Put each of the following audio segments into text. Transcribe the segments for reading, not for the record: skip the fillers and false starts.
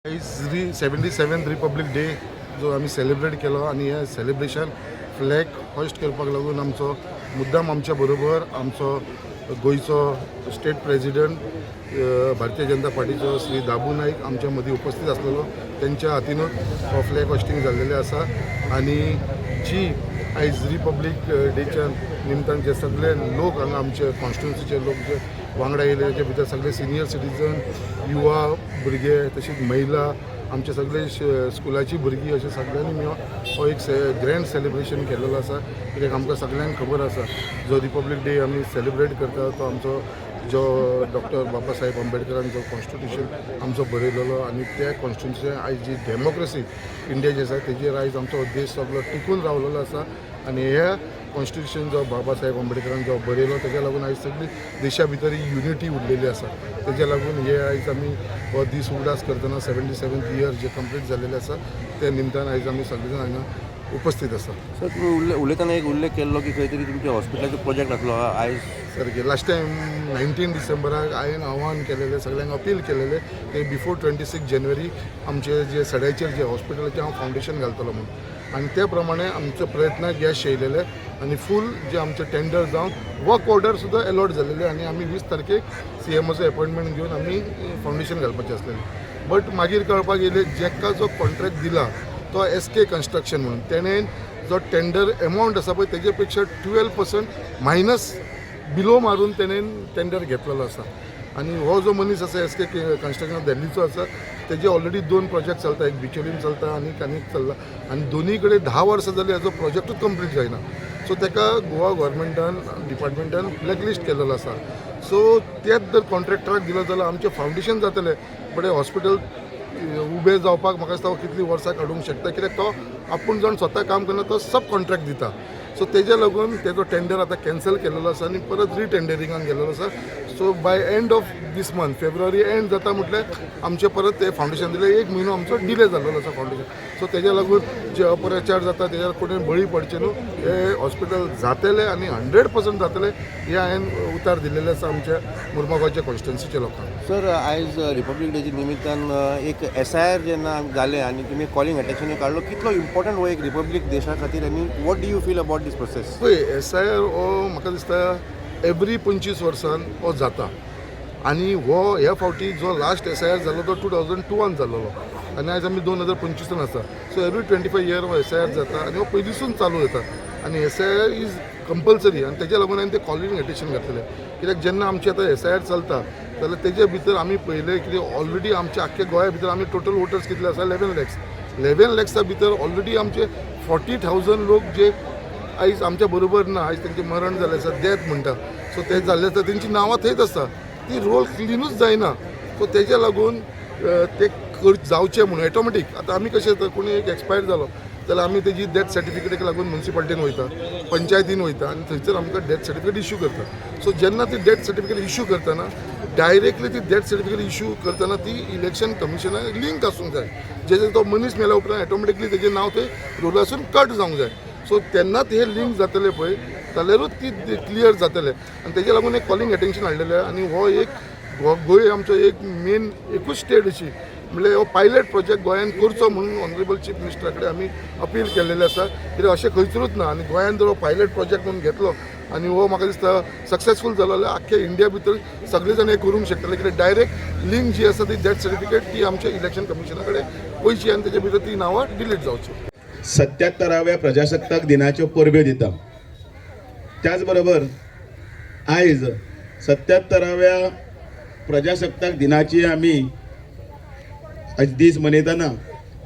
आयज 77th Republic day जो आमी सेलिब्रेट केलो आनी हें सेलिब्रेशन फ्लॅग होस्ट करपाक लागून आमचो मुद्दाम आमच्या बरोबर आमचो गोंयचो स्टेट प्रेजिडंट, भारतीय जनता पार्टीचो श्री दाबू नायक आमच्या मदीं उपस्थित आसलेलो. तेंच्या हातीनूच हो फ्लॅग होस्टिंग जाल्लेलें आसा. आनी जी आयज रिपब्लीक डेच्या निमतान जे सगळे लोक हांगा आमचे कॉन्स्टिट्युन्सीचे लोक जे वांगडा येयले, तेचे भितर सगळे सिनियर सिटीजन, युवा भुरगे, तशीच महिला, आमचे सगळे स्कुलाची भुरगीं, अशे सगळ्यांनी मेळून हो एक ग्रँड सेलिब्रेशन केलेलो आसा. कित्याक आमकां सगळ्यांक खबर आसा, जो रिपब्लीक डे आमी सेलिब्रेट करता तो आमचो जो डॉक्टर बाबासाहेब आंबेडकरान जो कॉन्स्टिट्युशन आमचो बरयलेलो आनी त्या कॉन्स्टिट्युशन आयज जी डेमोक्रेसी इंडिया जी आसा तेजेर आयज आमचो देश सगळो टिकून रावलेलो आसा. आनी ह्या कॉन्स्टिट्युशन जो बाबासाहेब आंबेडकरान जो बरयलो, तेज्या लागून आयज सगळी देशा भितर ही युनिटी उरलेली आसा. तेज्या लागून हे आयज आमी हो दीस उगडास करतना 77th year जे कंप्लीट जाल्लेले आसा, त्या निमतान आयज आमी सगळे जाण हांगा उपस्थित आसा. सर, तुमी उलयतना एक उल्लेख केल्लो की खंय तरी तुमच्या हॉस्पिटलाचो प्रोजेक्ट आसलो आयज. सारकें, लास्ट टायम 19 डिसेंबराक हांवें आव्हान केलेलें, सगळ्यांक अपील केलेलें की बिफोर 26 जानेवारी आमचे जे सड्याचेर जे हॉस्पिटलाचें हांव फावंडेशन घालतलो म्हणून. आनी त्या प्रमाणे आमच्या प्रयत्नाक यश येयलेलें आनी फूल जे आमचे टेंडर जावन वर्क ऑर्डर सुद्दां एलॉट जालेले आनी आमी 20 तारखेक सीएमओचो एपॉयंटमेंट घेवन आमी फावंडेशन घालपाचें आसलेलें. बट मागीर कळपाक येयलें, जेका जो कॉन्ट्रॅक्ट दिला तो एसके कन्स्ट्रक्शन म्हणून, तेणें जो टेंडर एमावंट आसा पळय, तेजे पेक्षा 12% मायनस बिलो मारून तेणेन टेंडर घेतलेलो आसा. आनी हो जो मनीस आसा, एस के कन्स्ट्रक्शन दिल्लीचो आसा, तेजे ऑलरेडी दोन प्रोजेक्ट चलता, एक बिचोलीम चलता आनी आनीक चल्ला आनी दोनीय कडेन 10 वर्सां जालीं हाजो प्रोजेक्टूच कंप्लीट जायना. सो तेका गोवा गव्हर्मेंटान, डिपार्टमेंटान ब्लॅकलिस्ट केलेलो आसा. सो तेच जर कॉन्ट्रॅक्टराक दिलो जाल्यार आमचें फावंडेशन जातलें, बट हॉस्पिटल उबें जावपाक म्हाका दिसता कितलीं वर्सां काडूंक शकता, कित्याक तो आपूण जावन स्वता काम करना, तो सब कॉन्ट्रॅक्ट दिता. सो तेज्या लागून तेजो टेंडर आतां कॅन्सल केलेलो आसा आनी परत रिटेंडरिंगान गेलेलो आसा. So by end of this month, February end जाता म्हटल्यार आमचें परत ते फावंडेशन दिलें. एक म्हयनो आमचो डिले जाल्लो आसा फावंडेशन. सो तेज्या लागून जे अपप्रचार जाता तेज्या कोणें बळी पडचें न्हू. हे हॉस्पिटल जातलें आनी 100% जातलें, हें हांवें उतार दिलेलें आसा आमच्या मुर्मागांवच्या कॉन्स्टिट्युन्सीच्या लोकांक. सर, आयज रिपब्लीक डेच्या निमित्तान एक एसआयआर जेन्ना जालें आनी तुमी कॉलिंग अटेन्शन काडलो, कितलो इम्पॉर्टंट हो एक रिपब्लीक देशा खातीर आनी what do you feel about this process? पळय, एसआयआर हो म्हाका दिसता एवरी 25 वर्सान हो जाता आनी हो ह्या फावटी जो लास्ट एसआयआर जालो तो 2002न जाल्लो आनी आयज आमी 2025न आसा. सो एवरी 25 इयर हो एसआयआर जाता आनी हो पयलींसून चालू जाता आनी एसआयआर is compulsory. आनी तेज्या लागून हांवें तें कॉलिंग एटेन्शन घातलेलें, कित्याक जेन्ना आमची आतां एसआयआर चलता जाल्यार तेजे भितर आमी पळयलें कितें, ऑलरेडी आमच्या आख्ख्या गोंया भितर आमी टोटल वोटर्स कितले आसा? 11 लॅक्स. 11 लॅक्सा भितर ऑलरेडी आमचे 40,000 लोक जे आयज आमच्या बरोबर ना, आयज तेंचें मरण जालें आसा, डेथ म्हणटा, सो ते जाल्ले आसा, तेंची नांवां थंयच आसता, ती रोल क्लिनूच जायना. सो तेज्या लागून ते कर जावचें म्हणून ऑटोमॅटीक आतां आमी कशें जाता, कोणी एक एक्सपायर जालो जाल्यार आमी तेजी डेथ सर्टिफिकेटीक लागून मुन्सिपालिटीन वयता, पंचायतीन वयता आनी थंयसर आमकां डेथ सर्टिफिकेट इश्यू करता. सो जेन्ना ती डेथ सर्टिफिकेट इश्यू करतना, डायरेक्टली ती डेथ सर्टिफिकेट इश्यू करतना ती इलेक्शन कमिशनाक लिंक आसूंक जाय, जेजे तो मनीस मेल्या उपरांत ऑटोमॅटिकली तेजें नांव थंय रोलासून कट जावंक जाय. सो तेन्नाच हे लिंक जातले पळय जाल्यारूच ती क्लियर जातले. आनी तेजे लागून एक कॉलिंग एटेन्शन हाडलेलें. आनी हो एक गोंय आमचो एक मेन एकूच स्टेट अशी म्हणल्यार हो पायलट प्रोजेक्ट गोंयान करचो म्हणून ऑनरेबल चीफ मिनिस्टरा कडेन आमी अपील केलेलें आसा, कित्याक अशें खंयसरूच ना. आनी गोंयान जर हो पायलट प्रोजेक्ट म्हणून घेतलो आनी हो म्हाका दिसता सक्सेसफूल जालो जाल्यार आख्ख्या इंडिया भितर सगळे जाण हें करूंक शकतले, कित्याक डायरेक्ट लिंक जी आसा ती डेथ सर्टिफिकेट ती आमच्या इलेक्शन कमिशना कडेन वयची आनी तेजे भितर ती नांवां डिलीट जावची. 77व्या प्रजासत्ताक दिनाच्यो परब्यो दिता. त्याच बरोबर आयज 77व्या प्रजासत्ताक दिनाची आमी आज दीस मनयतना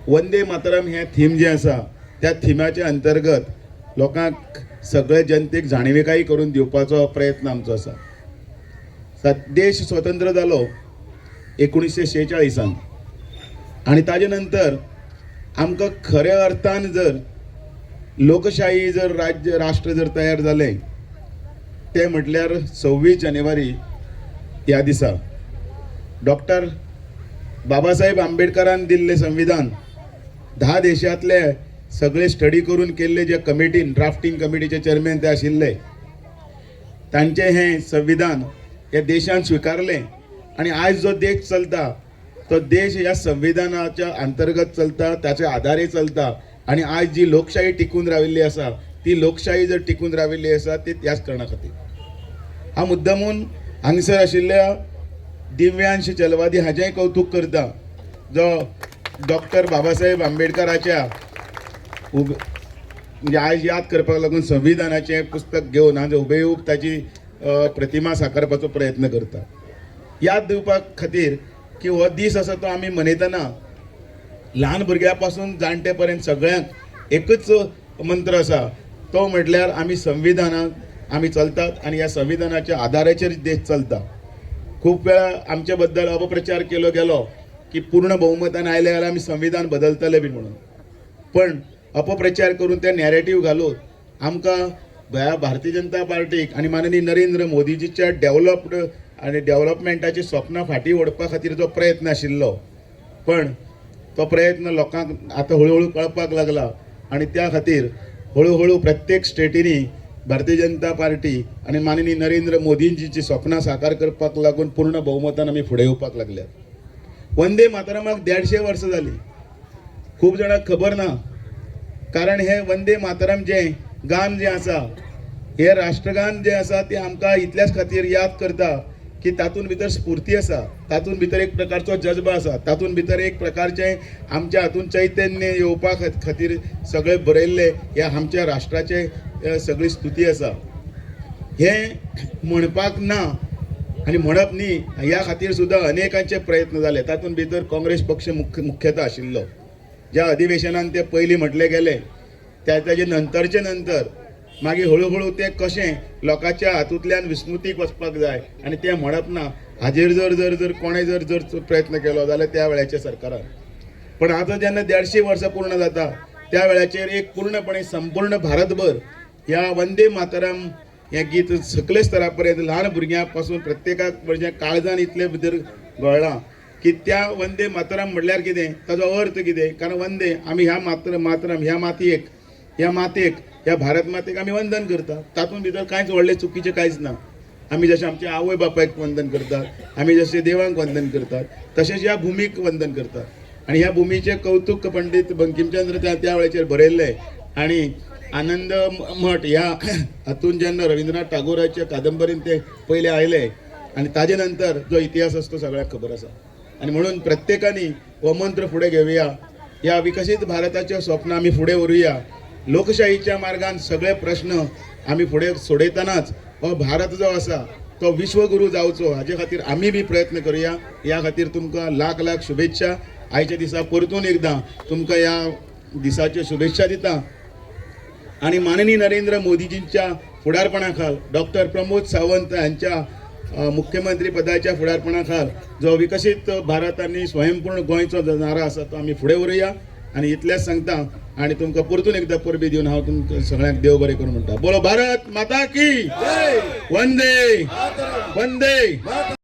वंदे मातरम हें थीम जें आसा, त्या थिमाच्या अंतर्गत लोकांक, सगळे जनतेक जाणविकाय करून दिवपाचो प्रयत्न आमचो आसा. देश स्वतंत्र जालो 1946न आनी ताजे नंतर आमकां खऱ्या अर्थान जर लोकशाही जर राज्य राष्ट्र जर तयार जालें, तें म्हटल्यार 26 जानेवारी ह्या दिसा डॉक्टर बाबासाहेब आंबेडकरान दिल्लें संविधान, 10 देशांतले सगळे स्टडी करून केल्ले जे कमिटीन, ड्राफ्टींग कमिटीचे चेअरमॅन ते आशिल्ले, तांचें हें संविधान ह्या देशान स्विकारलें आनी आयज जो देश चलता तो देश ह्या संविधानाच्या अंतर्गत चलता, ताच्या आधारे चलता आनी आयज जी लोकशाही टिकून राविल्ली आसा ती लोकशाही जर टिकून राविल्ली आसा ती त्याच कारणा खातीर. हांव मुद्दामून हांगसर आशिल्ल्या दिव्यांश चलवादी हाचेंय कौतूक करता, जो डॉक्टर बाबासाहेब आंबेडकराच्या उब म्हणजे आयज याद करपाक लागून संविधानाचें पुस्तक घेवन आज हुबेहूब ताची प्रतिमा साकारपाचो प्रयत्न करता. याद दिवपा खातीर की हो दीस आसा तो आमी मनयतना ल्हान भुरग्या पासून जाणटे पर्यंत सगळ्यांक एकूच मंत्र आसा, तो म्हटल्यार आमी संविधानाक आमी चलतात आनी ह्या संविधानाच्या आदाराचेर देश चलता. खूब वेळा आमचे बद्दल अपप्रचार केलो गेलो की पूर्ण बहुमतान आयले जाल्यार आमी संविधान बदलतले बी म्हणून, पण अपप्रचार करून ते नॅरेटीव घालून आमकां ह्या भारतीय जनता पार्टीक आनी माननीय नरेंद्र मोदीजीच्या डेवलप्ड आनी डेवलपमेंटाची स्वप्नां फाटीं ओडपा खातीर जो प्रयत्न आशिल्लो, पण तो प्रयत्न लोकांक आतां हळू हळू कळपाक लागला आनी त्या खातीर हळू हळू प्रत्येक स्टेटींनी भारतीय जनता पार्टी आनी माननीय नरेंद्र मोदींजीची स्वप्नां साकार करपाक लागून पूर्ण बहुमतान आमी फुडें येवपाक लागल्यात. वंदे मातरमाक 150 वर्सां जालीं. खूब जाणांक खबर ना, कारण हे वंदे मातरम जें गान जें आसा, हें राष्ट्रगान जें आसा तें आमकां इतल्याच खातीर याद करता की तातूंत भितर स्फुर्ती आसा, तातूंत भितर एक प्रकारचो जज्बा आसा, तातूंत भितर एक प्रकारचें आमच्या हातूंत चैतन्य येवपा खातीर सगळें बरयल्लें ह्या आमच्या राष्ट्राचें सगळी स्तुती आसा. हें म्हणपाक ना आनी म्हणप न्ही ह्या खातीर सुद्दां अनेकांचे प्रयत्न जाले. तातूंत भितर काँग्रेस पक्ष मुख्यता आशिल्लो. ज्या अधिवेशनान ते पयलीं म्हटलें गेलें त्या ताजे नंतरचे नंतर मागीर हळू हळू तें कशें लोकांच्या हातूंतल्यान विस्मृतीक वचपाक जाय आनी तें म्हणप ना हाजेर जर जर जर कोणें जर जर प्रयत्न केलो जाल्यार त्या वेळाच्या सरकारान. पण आतां जेन्ना 150 वर्सां पूर्ण जाता त्या वेळाचेर एक पूर्णपणे संपूर्ण भारतभर ह्या वंदे मातरम हें गीत सकले स्तरा पर्यंत ल्हान भुरग्यां पासून प्रत्येकाक म्हणजे काळजान इतलें भितर घोळ्ळां की त्या वंदे मातरम म्हणल्यार कितें, ताजो अर्थ कितें. कारण वंदे आमी ह्या मातरम ह्या मातयेक, ह्या मातयेक, ह्या भारत मातेक आमी वंदन करता. तातूंत भितर कांयच व्हडलें चुकीचें कांयच ना. आमी जशें आमच्या आवय बापायक वंदन करतात, आमी जशें देवांक वंदन करतात, तशेंच ह्या भुमीक वंदन करतात. आनी ह्या भुमीचें कौतूक पंडीत बंकिमचंद्र त्या त्या वेळाचेर बरयल्लें आनी आनंद मठ ह्या हातून जेन्ना रविंद्रनाथ टागोराच्या कादंबरीन ते पयले आयले आनी ताजे नंतर जो इतिहास आसा तो सगळ्यांक खबर आसा. आनी म्हणून प्रत्येकांनी हो मंत्र फुडें घेवया, ह्या विकसीत भारताचें स्वप्न आमी फुडें व्हरूया. लोकशाहीच्या मार्गान सगळे प्रश्न आमी फुडें सोडयतनाच हो भारत जो आसा तो विश्वगुरू जावचो हाजे खातीर आमी बी प्रयत्न करुया. ह्या खातीर तुमकां लाख लाख शुभेच्छा. आयच्या दिसा परतून एकदां तुमकां ह्या दिसाच्यो शुभेच्छा दिता आनी माननीय नरेंद्र मोदीजींच्या फुडारपणाखाल, डॉक्टर प्रमोद सावंत हांच्या मुख्यमंत्री पदाच्या फुडारपणाखाल जो विकसीत भारत आनी स्वयंपूर्ण गोंयचो जो नारा आसा तो आमी फुडें व्हरूया. आनी इतलेंच सांगता आनी तुमकां परतून एकदां परबीं दिवन हांव तुमकां सगळ्यांक देव बरें करूं म्हणटा. बोलो भारत माता की, वंदे वंदे.